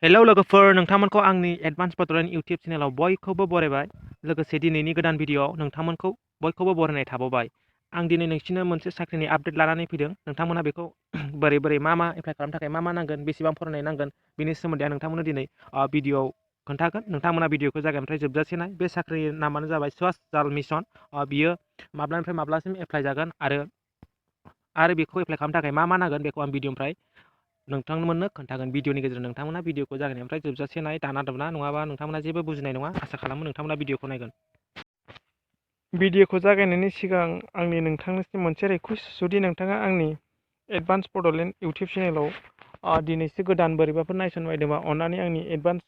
Hello लोगोफोर, नोंथांमोनखौ आंनि advance Bodoland YouTube चेनेलाव बयखौबो बरायबाय। लोगोसे दिनैनि गोदान भिडिअ'आव नोंथांमोनखौ बयखौबो बरायनाय थाबावबाय। आं दिनै नोंसिनो मोनसे साख्रिनि आपडेट लानानै फैदों। नोंथांमोना बेखौ बोरै मा एप्लाइ खालामनो थाखाय मा नांगोन, बेसेबां फरायनाय नांगोन, बेनि सोमोन्दै आं नोंथांमोननो दिनै भिडिअ'आव खोन्थागोन। नोंथांमोना भिडिअ'खौ जागायनिफ्राय जोबजासे नाय। बे साख्रिनि नामानो जाबाय स्वच्छ जाल मिशन। बियो माब्लानिफ्राय माब्लासिम एप्लाइ जागोन आरो बेखौ एप्लाइ खालामनो थाखाय मा नांगोन बेखौ आं भिडिअनिफ्राय नोंथांमोननो खोन्थागोन। भिडिअनि गेजेरजों नोंथांमोना भिडिअखौ जागायनायनिफ्राय जोबजासे नाय, दाना नङाबा नोंथांमोना जेबो बुजिनाय नङा। आसा खालामो नोंथांमोना भिडिअखौ नायगोन। भिडिअखौ जागायनायनि सिगां आंनि नोंथांनिसिम मोनसे रिकुवेस्ट, जुदि नोंथाङा आंनि एडभान्स बड'लेण्ड इउटिउब चेनेलाव दिनैसो गोदान बोरैबाफोर नायसनबायदोंबा अन्नानै आंनि एडभान्स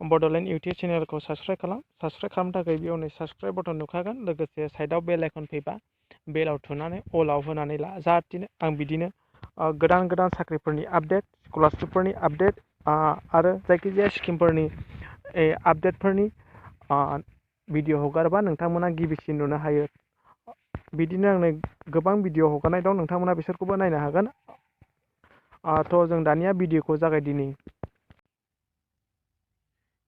बड'लेण्ड इउटिउब चेनेलखौ साबस्क्राइब खालाम। साबस्क्राइब खालामनो थाखाय बेयाव नै साबस्क्राइब बटन नुखागोन। लोगोसे साइडआव बेल आइकन फैबा बेलाव थुनानै अलाव होनानै ला, जाहाथे आं बिदिनो गोदान साख्रिफोरनि आपडेट, स्कलारशिपफोरनि आपडेट आरो जायखिजाया स्किमफोरनि आपडेटफोरनि भिडिअ हगारोबा नोंथांमोना गिबिसिन नुनो हायो। बिदिनो आंनो गोबां भिडिअ हगारनाय दं, नोंथांमोना बिसोरखौबो नायनो हागोन। थ' जों दानिया भिडिअखौ जागायदिनि।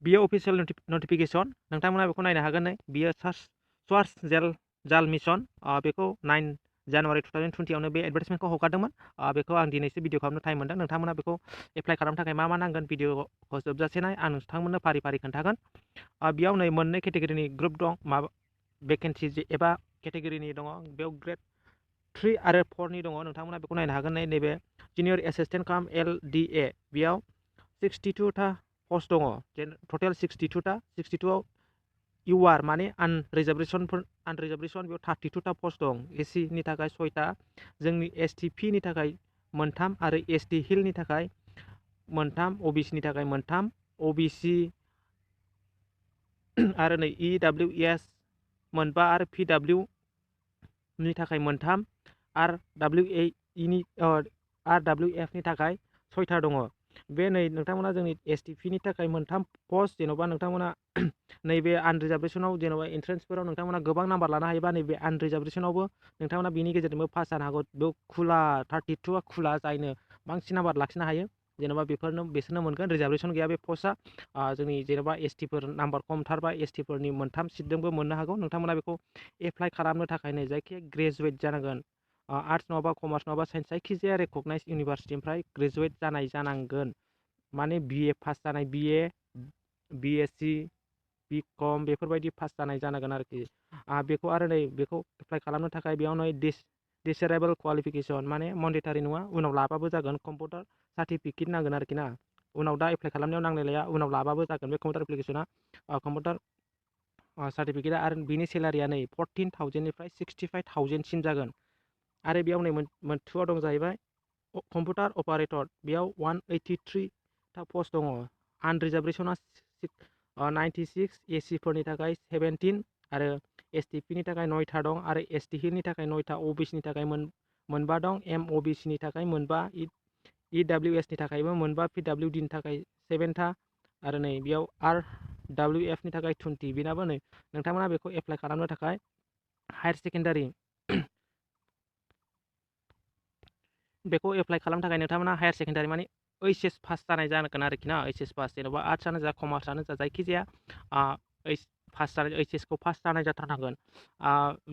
बियो अफिसियेल नटिफिकेसन, नोंथांमोना बेखौ नायनो हागोन। बियो स्वच्छ जाल मिशन, बेखौ 9 जानुवारि 2020 बे एडभार्टाइजमेन्टखौ हगारदोंमोन। बेखौ आं दिनैसो भिडिअ खालामनो टाइम मोनदों। नोंथांमोना बेखौ एप्लाइ खालामनो थाखाय मा नांगोन भिडिअखौ जोबजासे नाय, आं नोंथांमोननो फारि खोन्थागोन। बेयाव नै मोननै केटेगरिनि ग्रुप दं, भेकेन्सि एबा केटेगरिनि दङ। बेयाव ग्रेड 3 आरो 4 दङ। नोंथांमोना बेखौ नायनो हागोन। नैबे जुनियर एसिस्टेन्ट काम LDA, बेयाव 62टा पस्ट दङ। टटेल 62आव UR माने आनरिजार्भेसन बेयाव 32टा पस्ट दं। SC नि थाखाय 6टा, जोंनि STP नि थाखाय 3 आरो ST हिलनि थाखाय 3, OBC नि थाखाय 3, OBC आरो नै EWS 5 आरो PW नि थाखाय 3, RWF नि थाखाय 6टा दङ। बे नै नोंथांमोना जोंनि STP नि थाखाय 3 पस्ट, जेन'बा नोंथांमोना नैबे आनरिजार्भेसनाव जेन'बा एन्ट्रेन्सफोराव नोंथांमोना गोबां नाम्बार लानो हायोबा नैबे आनरिजार्भेसनावबो नोंथांमोना बिनि गेजेरजोंबो पास जानो हागौ। बेयाव खुला 32आ खुला, जायनो बांसिन नाम्बार लाखिनो हायो जेन'बा बिसोरनो मोनगोन। रिजार्भेसन गैया बे पस्टआ। जोंनि जेन'बा STफोर नाम्बार खमथारबा STफोरनि 3 सिटजोंबो मोननो हागौ। नोंथांमोना बेखौ एप्लाइ खालामनो थाखाय नै जायखिया ग्रेजुवेट जानांगोन। आर्ट्स नङाबा कमार्स नङाबा साइन्स, जायखिजाया रेकगनाइज इउनिभार्सिटिनिफ्राय ग्रेजुवेट जानांगोन। माने BA पास जानाय, BA, BSc, BCom बेफोरबायदि पास जानाय जानांगोन आरोखि। बेखौ आरो नै बेखौ एप्लाइ खालामनो थाखाय बेयाव नै डिसेरेबल क्वालिफिकेसन, माने मन्डेटारि नङा, उनाव लाबाबो जागोन। कम्पिउटार सार्टिफिकेट नांगोन आरोखि ना। उनाव दा एप्लाइ खालामनायाव नांलायलाया, उनाव लाबाबो जागोन। बे कम्पिउटार एप्लिकेसना कम्पिउटार सार्टिफिकेटआ, आरो बिनि सेलारिया नै 14,000 निफ्राय 65,000 जागोन। आरो बेयाव नै मोनथुआव दं जाहैबाय कम्पिउटार अपारेटर, बेयाव 183टा पस्ट दङ। आनरिजार्भेसना 96, SCफोरनि थाखाय 17 आरो STP नि थाखाय 9टा दं, आरो ST हिलनि थाखाय 9टा, OBC नि थाखाय 5 दं, MOBC नि थाखाय 5, EWS नि थाखायबो 5, PWD नि थाखाय 7टा, आरो नै बेयाव RWF नि थाखाय 20। बेनाबो नै नोंथांमोना बेखौ एप्लाइ खालामनो थाखाय हायार सेकेन्डारि नोंथांमोना हायार सेकेन्डारि माने HS पास जानाय जानांगोन आरोखि ना। HS पास, जेन'बा आर्ट्सआनो जा कमार्सआनो जा जायखिजाया HS खौ पास जानाय जाथारनांगोन।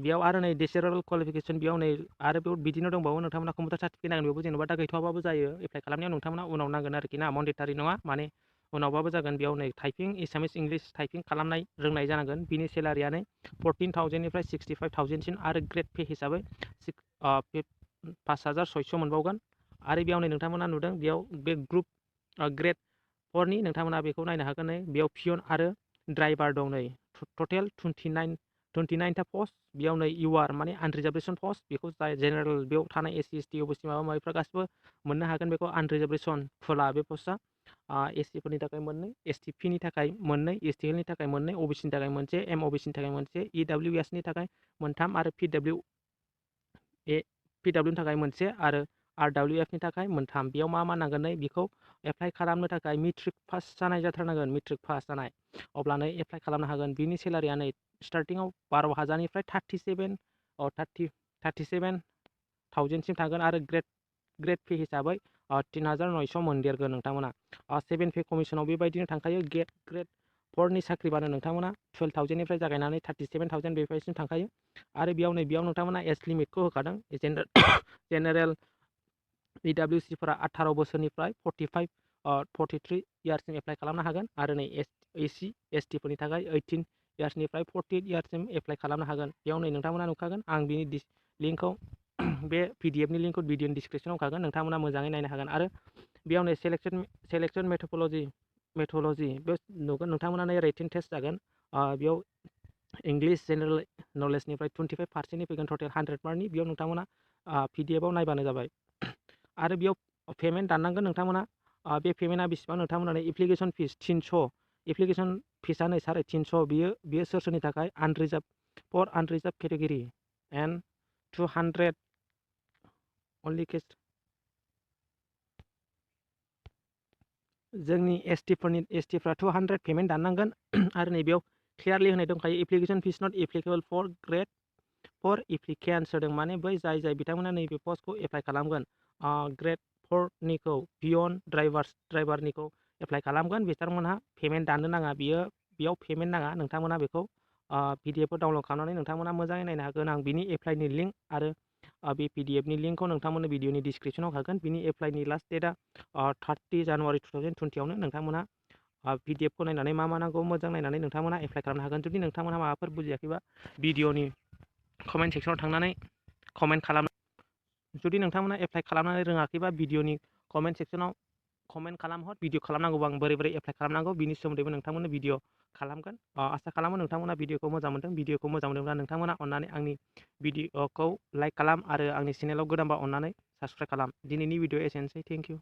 बेयाव आरो नै डिसेरेबल क्वालिफिकेसन, बेयाव नै आरो बेयाव बिदिनो दंबावो। नोंथांमोना कम्पिउटार सार्टिफिकेट नांगोन। बेयावबो जेन'बा दा गैथ'वाबाबो जायो। एप्लाइ खालामनायाव नोंथांमोना उनाव नांगोन आरोखि ना, मन्डेटारि नङा, माने उनावबाबो जागोन। बेयाव नै टाइपिं, एसामिस, इंलिस टाइपिं खालामनाय रोंनाय जानांगोन। बिनि सेलारिया नै 14,000 निफ्राय 65,000 आरो ग्रेड पे हिसाबै 5,600 मोनबावगोन। आरो बेयाव नै नोंथांमोना नुदों, बेयाव बे ग्रुप ग्रेड 4नि नोंथांमोना बेखौ नायनो हागोन। नै बेयाव पियन आरो ड्राइभार दं। नै टटेल 29टा पस्ट। बेयाव नै UR माने आनरिजार्भेसन पस्ट, बेखौ जाय जेनेरेल बेयाव थानाय SC ST OBC माबाफ्रा गासिबो मोननो हागोन। बेखौ आनरिजार्भेसन खुला बे पस्टआ। SCफोरनि थाखाय 2, STP नि थाखाय 2, ST हिलनि थाखाय 2, OBC नि थाखाय 1, MOBC नि थाखाय 1, EWS नि थाखाय 3, आरो PW नि थाखाय 1, आरो RWF नि थाखाय 3। बेयाव मा नांगोन? नै बेखौ एप्लाइ खालामनो थाखाय मेट्रिक पास जानाय जाथारनांगोन। मेट्रिक पास जानाय, अब्लानो एप्लाइ खालामनो हागोन। बिनि सेलारिया नै स्टार्टिंआव 12,000निफ्राय 37,000 थागोन, आरो ग्रेड पे हिसाबै 3,900 मोनदेरगोन नोंथांमोना। 7 पे कमिसनाव बेबायदिनो थांखायो। ग्रेड 4नि साख्रिबानो नोंथांमोना 12,000निफ्राय जागायनानै 37,000 बेफोरसिम थांखायो। आरो बेयाव नोंथांमोना एज लिमिटखौ होखादों। जेनेरेल EWCफोरा 18 बोसोरनिफ्राय 43 इयार्ससिम एप्लाइ खालामनो हागोन। आरो नै SC STफोरनि थाखाय 18 इयार्सनिफ्राय 48 इयार्ससिम एप्लाइ खालामनो हागोन। बेयाव नै नोंथांमोना नुखागोन। आं बिनि लिंकखौ बे PDFनि लिंकखौ भिडिअनि डिसक्रिपसनाव होखागोन। नोंथांमोना मोजाङै नायनो हागोन। आरो बेयाव नै सेलेक्सन मेथडलजि बे नुगोन। नोंथांमोना नै रिटेन टेस्ट जागोन। बेयाव इंलिश जेनेरेल नलेजनिफ्राय 25% फैगोन टटेल 100 मार्कनि। बेयाव नोंथांमोना PDFआव नायबानो जाबाय। आरो बेयाव पेमेन्ट दाननांगोन नोंथांमोना। बे पेमेन्टआ बेसेबां नोंथांमोना एप्लिकेसन फिस 300। एप्लिकेसन फिसआ नै 350। बियो सोरनि थाखाय unreserved category and 200 only case जोंनि STफ्रा 200 पेमेन्ट दाननांगोन। आरो नैबेयाव क्लियारलि होनाय दंखायो एप्लिकेसन फिस नट एप्लिकेबल फर ग्रेड 4 एप्लिकेन्स होदों। माने बै जाय बिथांमोना नैबे पस्टखौ एप्लाइ खालामगोन, ग्रेड 4निखौ बियन्ड ड्राइभारनिखौ एप्लाइ खालामगोन, बिथांमोनहा पेमेन्ट दाननो नाङा। बेयाव पेमेन्ट नाङा। नोंथांमोना बेखौ PDFखौ डाउनलड खालामनानै नोंथांमोना मोजाङै नायनो हागोन। आं बिनि एप्लाइनि लिंक आरो बे PDFनि लिंकखौ नोंथांमोननो भिडिअनि डिसक्रिपसनाव होगोन। बिनि एप्लाइनि लास्ट डेटआ 30 जानुवारि 2020आवनो। नोंथांमोना PDFखौ नायनानै मा नांगौ मोजां नायनानै नोंथांमोना एप्लाइ खालामनो हागोन। जुदि नोंथांमोना माबाफोर बुजियाखैबा भिडिअनि कमेन्ट सेक्सनाव थांनानै कमेन्ट खालाम। जुदि नोंथांमोना एप्लाइ खालामनानै रोङाखैबा भिडिअनि कमेन्ट सेक्सनाव कमेन्ट खालामहर। भिडिअ खालामनांगौबा आं बोरै एप्लाइ खालामनांगौ बिनि सोमोन्दैबो नोंथांमोननो भिडिअ खालामगोन। आसा खालामो नोंथांमोना भिडिअखौ मोजां मोनदों। भिडिअखौ मोजां मोनदोंब्ला नोंथांमोना अननानै आंनि भिडिअखौ लाइक खालाम आरो आंनि चेनेलाव गोदानबा अननानै साबस्क्राइब खालाम। दिनैनि भिडिअ एसेनोसै। Thank you.